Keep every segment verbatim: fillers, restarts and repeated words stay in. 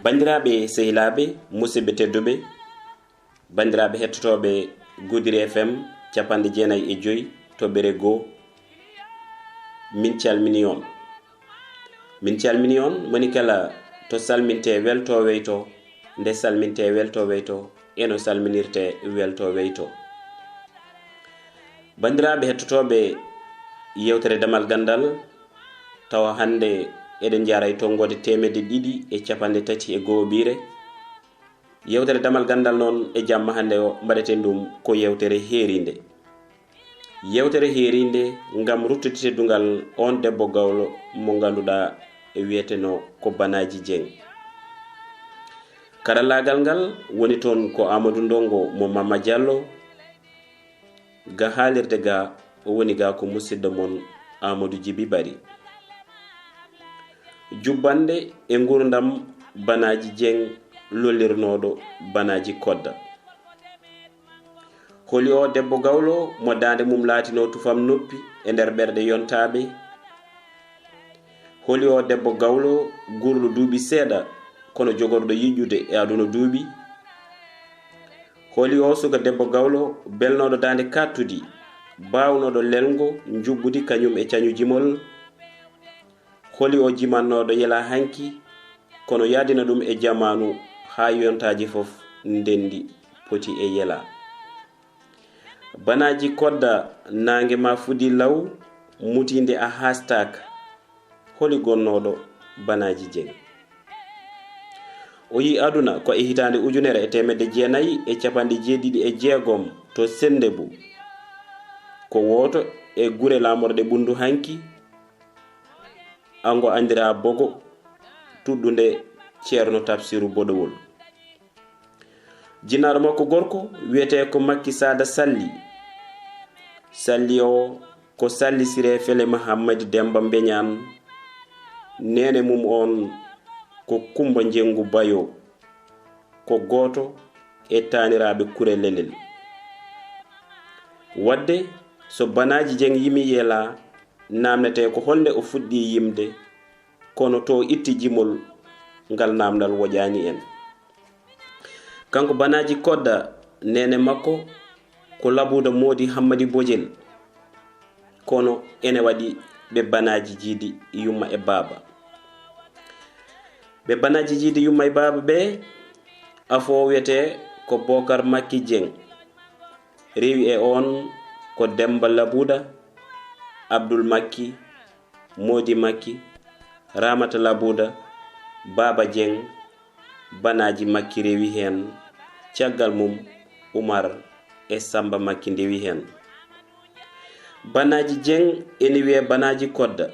Banndiraaɓe, sehilaaɓe, musidɓe tedduɓe, banndiraaɓe hettotooɓe Gudiri F M capanɗe jeenayi e joy toɓɓere goo, min calminii on. Min calminii on, moni kala to salmintee weltoo weytoo, nde salmintee weltoo weytoo, e no salminirtee weltoo weytoo. Banndiraaɓe hettotooɓe yeewtere Damal Ganndal, tawa hannde eɗen njaara e tonngoode teemedde ɗiɗi e capanɗe tati e goo ɓiire. Yeewtere Damal Ganndal noon e jamma hannde o mbaɗeten ɗum ko yeewtere heeriinde. Yeewtere heeriinde ngam ruttude teddungal oon debbo gawlo mo ngannduɗaa e wiyetenoo ko Banaaji Jeŋ. Karallaagal ngal woni toon ko Amadou Ndongo mo Mama Diallo. Ga haalirde ga o woni ga ko musidɗo mon Amadou Djiby Bari. Jubbannde e nguurndam Banaaji Jeŋ lollirnooɗo Banaaji Kodda. Holi o debbo gawlo mo daande mum laatinoo tufam noppi e nder ɓerɗe yontaaɓe? Holi o debbo gawlo guurɗo duuɓi seeɗa kono jogorɗo yiƴƴude e aduna duuɓi? Holi o suka debbo gawlo belnooɗo daande kattudi, baawnooɗo lelngo njuɓɓudi kañum e cañu jimol? Holi o jimannooɗo yela hanki kono yaadina ɗum e jamaanu haa yontaaji fof ndenndi poti e yela? Banaaji Kodda, naange ma fudi law, mutiinde a haastaaka. Holi gonnooɗo Banaaji Jeŋ? O yi aduna ko e hitaande ujunere e teemedde jeenayi e capanɗe jeeɗiɗi e jeegom to Senndebu. Ko wooto e gure laamorɗe Ɓunndu hanki, ango anndiraa Bogo, tuddunde Ceerno Tafsiru Boɗowol. Jinnaaɗo makko gorko wiyetee ko Makki Saada Salli. Salli o ko Salli Siree Fele Mahammadi Demmba Mbeñaan. Neene mum oon ko Kummba Njengu Bayo, ko gooto e taaniraaɓe Kure Lelel. Waɗde so Banaaji Jeŋ yimi yelaa, naamnetee ko holnde o fuɗɗii yimde, kono to itti jimol ngal naamndal woƴaani en. Kanko Banaaji Kodda, neene makko ko Labuuda Moodi Hammadi Bojel, kono ene waɗi ɓe Banaaji jiidi yumma e baaba. Ɓe Banaaji jiidi yumma e baaba ɓe, afo wiyetee ko Bookar Makki Jeŋ. Rewi e oon ko Demmba Labuuda, Abdul Makki, Moodi Makki, Raamata Labuuda, Baaba Jeŋ, Banaaji Makki rewi heen, caggal mum Umar e Sammba Makki ndewi heen. Banaaji Jeŋ ene wiyee Banaaji Kodda,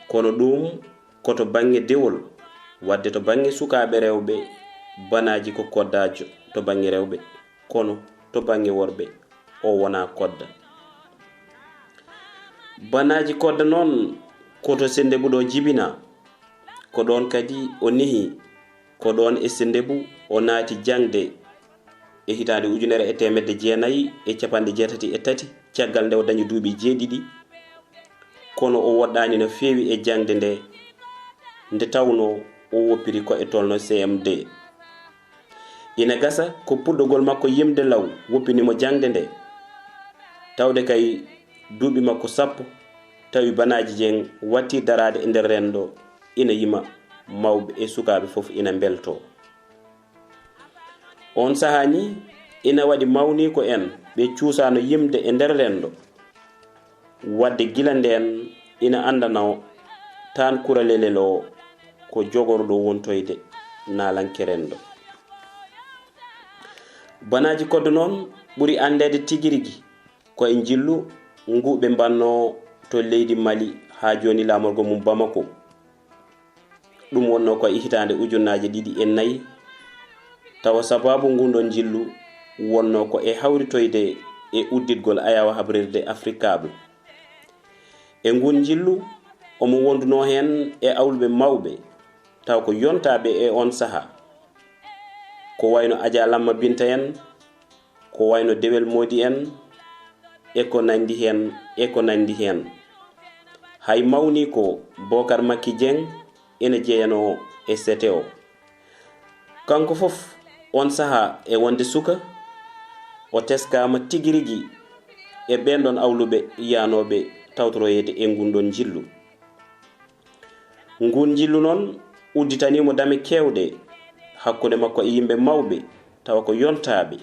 kono ɗum ko to bannge dewol, waɗde to bannge sukaaɓe rewɓe, Banaaji ko Koddaajo to bannge rewɓe, kono to bannge worɓe o wonaa Kodda. Banaaji Kodda noon ko to Senndebu ɗo jibinaa, ko ɗoon kadi o nehi, ko ɗoon e Senndebu o naati jaŋde e hitaande ujunere e teemedde jeenayi e capanɗe jeetati e tati, caggal nde o dañi duuɓi jeeɗiɗi, kono o woɗɗaani no feewi e jaŋde nde, nde tawnoo o woppiri ko e tolno C M deux. Ina gasa ko puɗɗogol makko yimde law woppini mo jaŋde nde, tawde kay duuɓi makko sappo, tawi Banaaji Jeŋ waɗti daraade e nder renndo, ina yima, mawɓe e sukaaɓe fof ina mbeltoo. Oon sahaa nii, ina waɗi mawniiko en ɓe cuusaano yimde e nder renndo. Waɗde gila ndeen, ina anndanoo taan Kura Lelel o ko jogorɗo wontoyde naalanke renndo. Banaaji Kodda noon ɓuri anndeede tigi rigi ko e njillu ngu ɓe mbannoo to leydi Mali haa jooni laamorgo mum Bamako. Ɗum wonnoo ko e hitaande ujunnaaje ɗiɗi e nayi, tawa sabaabu nguun ɗoon njillu wonnoo ko e hawritoyde e udditgol ayaawo habrirde Afrikable. E nguun njillu, omo wondunoo heen e awluɓe mawɓe, taw ko yontaaɓe e oon sahaa, ko wayno Ajaa Lamma Binta en, ko wayno Dewel Moodi en, e ko nanndi heen, e ko nanndi heen. Hay mawniiko Bookar Makki Jeŋ ene jeyanoo e sete o. Kanko fof, on sahaa e wonde suka, o teskaama tigi rigi e ɓeen ɗoon awluɓe yaanooɓe tawtoroyeede e nguun ɗoon njillu. Nguun njillu noon udditanii mo dame keewɗe hakkunde makko e yimɓe mawɓe, tawa ko yontaaɓe.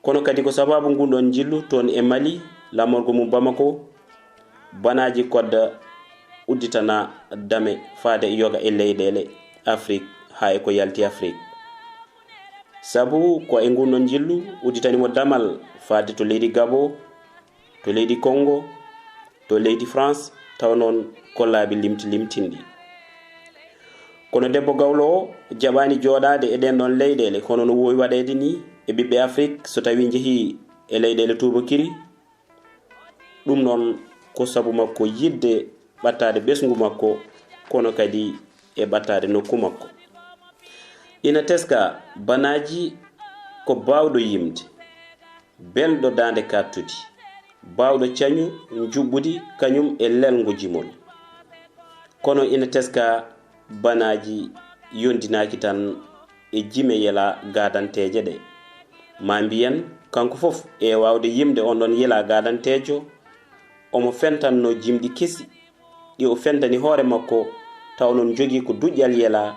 Kono kadi ko sabaabu nguun ɗoon njillu toon e Mali, laamorgo mum Bamako, Banaaji Kodda udditana dame faade e yoga e leyɗeele Afrik haa e ko yalti Afrik. Sabu ko e nguun ɗoon njillu udditani mo damal faade to leydi Gabo, to leydi Congo, to leydi France, tawa noon ko laabi limti limtinɗi. Kono debbo gawlo o jaɓaani jooɗaade e ɗeen ɗoon leyɗeele, hono no woowi waɗeede nii e ɓiɓɓe Afrik, so tawii njehii e leyɗeele tuubakiri. Ɗum noon ko sabu makko yiɗde ɓattaade ɓesngu makko, kono kadi e ɓattaade nokku makko. Ina teska Banaaji ko baawɗo yimde, belɗo daande kaaɗtudi, baawɗo cañu njuɓɓudi kañum e lelngo jimol. Kono ina teska Banaaji yondinaaki tan e jime yela gaadanteeje ɗe. Maa mbiyen, kanko fof e waawde yimde on ɗon yela gaadanteejo, omo fentannoo jimɗi kesi, ɗi o fentani hoore makko, taw noon jogii ko duƴƴal yela,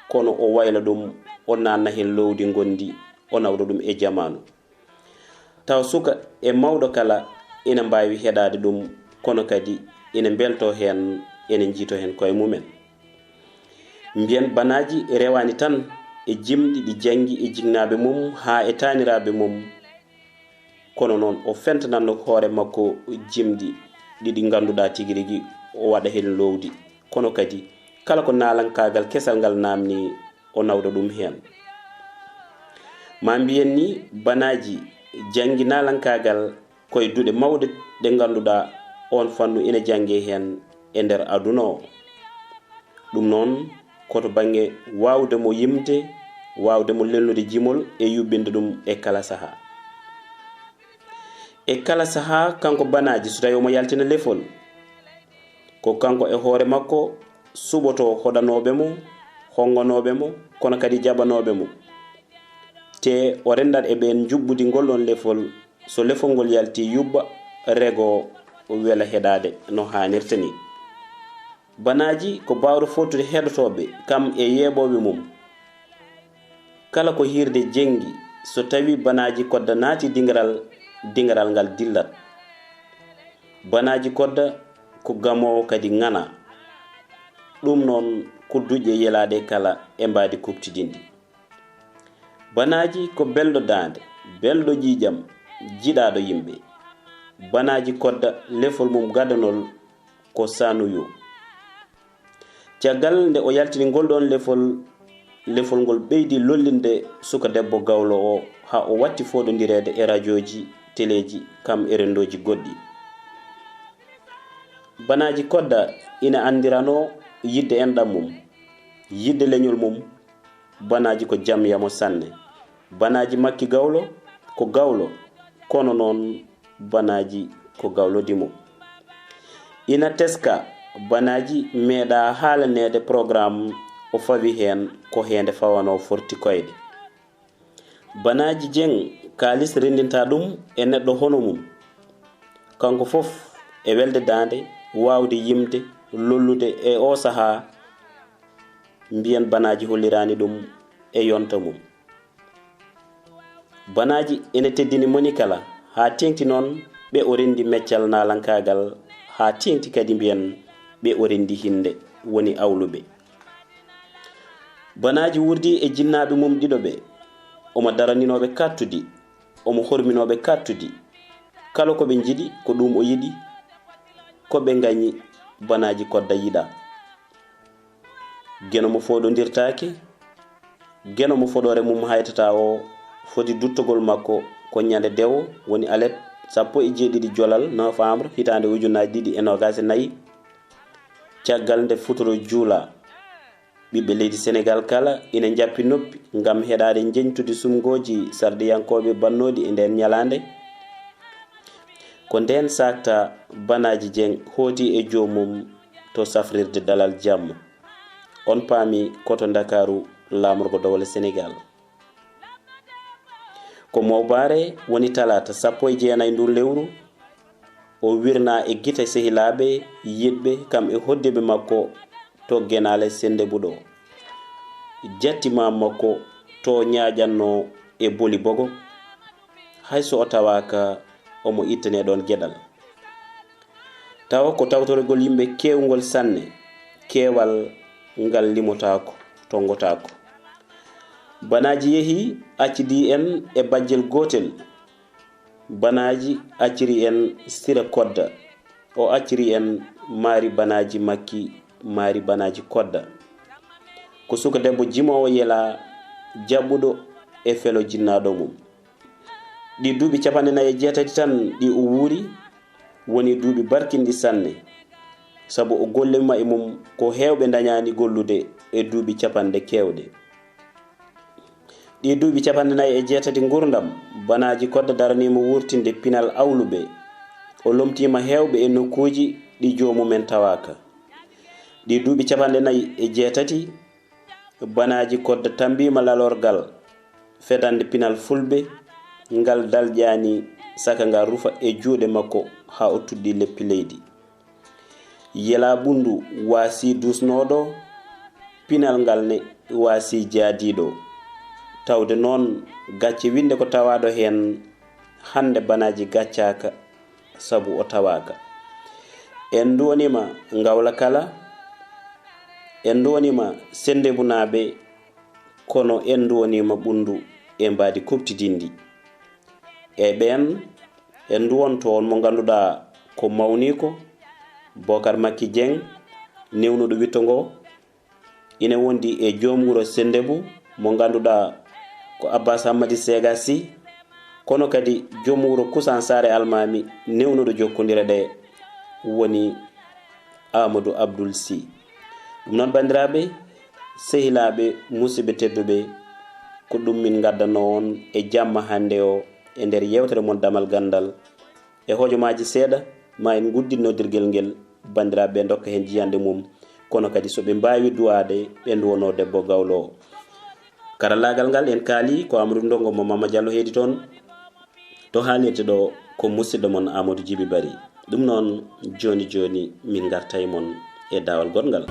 kono o wayla ɗum, o naatna heen loowdi ngonndi, o nawda ɗum e jamaanu. Taw suka e mawɗo kala ina mbaawi heɗaade ɗum, kono kadi ina mbeltoo heen, ina njiytoo heen koye mumen. Mbiyen Banaaji rewaani tan e jimɗi ɗi janngi e jiknaaɓe mum haa e taaniraaɓe mum, kono noon o fentanatno hoore makko jimɗi ɗi ɗi ngannduɗaa tigi rigi o waɗa heen loowdi, kono kadi kala ko naalankaagal kesal ngal naamni o nawda ɗum heen. Maa mbiyen ni Banaaji janngi naalankaagal koye duɗe mawɗe ɗe ngannduɗaa oon fannu ina janngee heen e nder aduna o. Ɗum noon ko to bannge waawde mo yimde, waawde mo lelnude jimol e yuɓɓinde ɗum e kala sahaa. E kala sahaa kanko Banaaji so tawii omo yaltina lefol, ko kanko e hoore makko suɓotoo hoɗanooɓe mo, honngonooɓe mo, kono kadi jaɓanooɓe mo. Te o renndat e ɓeen njuɓɓudi ngol ɗoon lefol, so lefol ngol yaltii yuɓɓa, regoo, wela heɗaade no haanirta nii. Banaaji ko baawɗo fooɗtude heɗotooɓe kam e yeeɓooɓe mum. Kala ko hiirde jenngi, so tawii Banaaji Kodda naati dingiral, dingiral ngal dillat. Banaaji Kodda ko gamoowo kadi ŋanaa. Ɗum noon ko duƴƴe yelaaɗe kala e mbaadi kuuɓtidinɗi. Banaaji ko belɗo daande, belɗo ƴiiƴam, jiɗaaɗo yimɓe. Banaaji Kodda lefol mum gadanol ko Sanuyo. Caggal nde o yaltini ngol ɗoon lefol, lefol ngol ɓeydi lollinde suka debbo gawlo o haa o watti fooɗondireede e rajooji, teleeji, kam e renndooji goɗɗi. Banaaji Kodda ina anndiranoo yiɗde enɗam mum, yiɗde leñol mum. Banaaji ko jamyamo sanne. Banaaji Makki Gawlo ko gawlo, kono noon Banaaji ko gawlo dimo. Ina teska Banaaji meeɗaa haalaneede porogaram o fawi heen ko heende fawanoo forti koyɗe. Banaaji Jeŋ kaalis renndinta ɗum e neɗɗo hono mum. Kanko fof e welde daande, waawde yimde, lollude e oo sahaa, mbiyen Banaaji holliraani ɗum e yonta mum. Banaaji ene teddini moni kala, haa teeŋti noon ɓe o renndi meccal naalankaagal, haa teeŋti kadi mbiyen ɓe o renndi hinnde, woni awluɓe. Banaaji wuurdi e jinnaaɓe mum ɗiɗo ɓe, omo daraninoo ɓe kaaɗtudi, omo horminoo ɓe kaaɗtudi. Kala ko ɓe njiɗi, ko ɗum o yiɗi, ko ɓe ngañi, Banaaji Kodda yiɗaa. Geno mo fooɗondirtaake, geno mo foɗoore mum haytataa o, foti duttogol makko ko ñande dewo, woni alet sappo e jeeɗiɗi jolal, novembre, hitaande ujunaaji ɗiɗi e noogaas e nayi. Caggal nde futuro juulaa, ɓiɓɓe leydi Senegaal kala ina njappi noppi ngam heɗaade njeñtudi sumngooji sarɗiyankooɓe bannooɗi e ndeen ñalaande. Ko ndeen saakta Banaaji Jeŋ hooti e joomum to safrirde Dalal Jamma. On paami ko to Ndakaaru laamorgo dowle Senegaal. Ko mowbaare woni talaata sappo e jeenayi ndun lewru, o wirnaa e gite sehilaaɓe yiɗɓe kam e hoddiiɓe makko to Genaale Sennde Buɗo. Jatti maam makko to ñaaƴannoo e boli bogo, hay so o tawaaka omo ittanee ɗon geɗal. Tawa ko tawtoregol yimɓe keewngol sanne, keewal ngal limotaako, tonngotaako. Banaaji yehi, accidi en e bajjel gootel. Banaaji acciri en Sira Kodda, o acciri en Maari Banaaji Makki, Maari Banaaji Kodda. Ko suka debbo jimoowo yelaa, jaɓɓuɗo e felo jinnaaɗo mum. Ɗi duuɓi capanɗe nayi e jeetati tan ɗi o wuuri, woni duuɓi barkinɗi sanne, sabu o gollima e mum ko heewɓe ndañaani gollude e duuɓi capanɗe keewɗe. Ɗi duuɓi capanɗe nayi e jeetati ngurdam, Banaaji Kodda daraniima wuurtinde pinal awluɓe. O lomtiima heewɓe e nokkuuji ɗi joomumen tawaaka. Ɗi duuɓi capanɗe nayi e jeetati, Banaaji Kodda tammbiima lalorgal fedande pinal fulɓe, ngal dalƴaani saka ngal rufa e juuɗe makko haa o tuɗɗi leppi leydi. Yelaa ɓunndu waasii duusnooɗo, pinal ngal ne waasii jaadiiɗo. Tawde noon gacce winnde ko tawaaɗo heen, hannde Banaaji gaccaaka sabu o tawaaka. En nduwaniima Ngawla kala, en nduwaniima Sennde Bunaaɓe, kono en nduwaniima ɓunndu e mbaadi kuɓtidinndi. E ɓeen, en nduwonto on mo ngannduɗaa ko mawniiko, Bokar Makki Jeŋ, newnuɗo witto ngo, ine wondi e joom wuro Sennde Buu, mo ngannduɗaa ko Abbas Hammadi Seega Sih, kono kadi joom wuro Kusan Saare Almaami, newnuɗo jokkondire ɗe, woni Amadou Abdoul Sy. Ɗum noon, banndiraaɓe, sehilaaɓe, musidɓe tedduɓe, ko ɗum min ngaddanoo on e jamma hannde o e nder yeewtere mon Damal Ganndal. E hojomaaji seeɗa, ma en nguddin noddirgel ngel, banndiraaɓe ɓe ndokka heen jiyannde mum, kono kadi so ɓe mbaawi duwaade, ɓe nduwonoo debbo gawlo o. Karallaagal ngal en kaali ko Amadou Ndongo mo Mama Diallo heedi toon. To haalirde ɗo ko musidɗo mon Amadou Djiby Bari. Ɗum noon, jooni jooni min ngarta e mon e daawal goɗngal.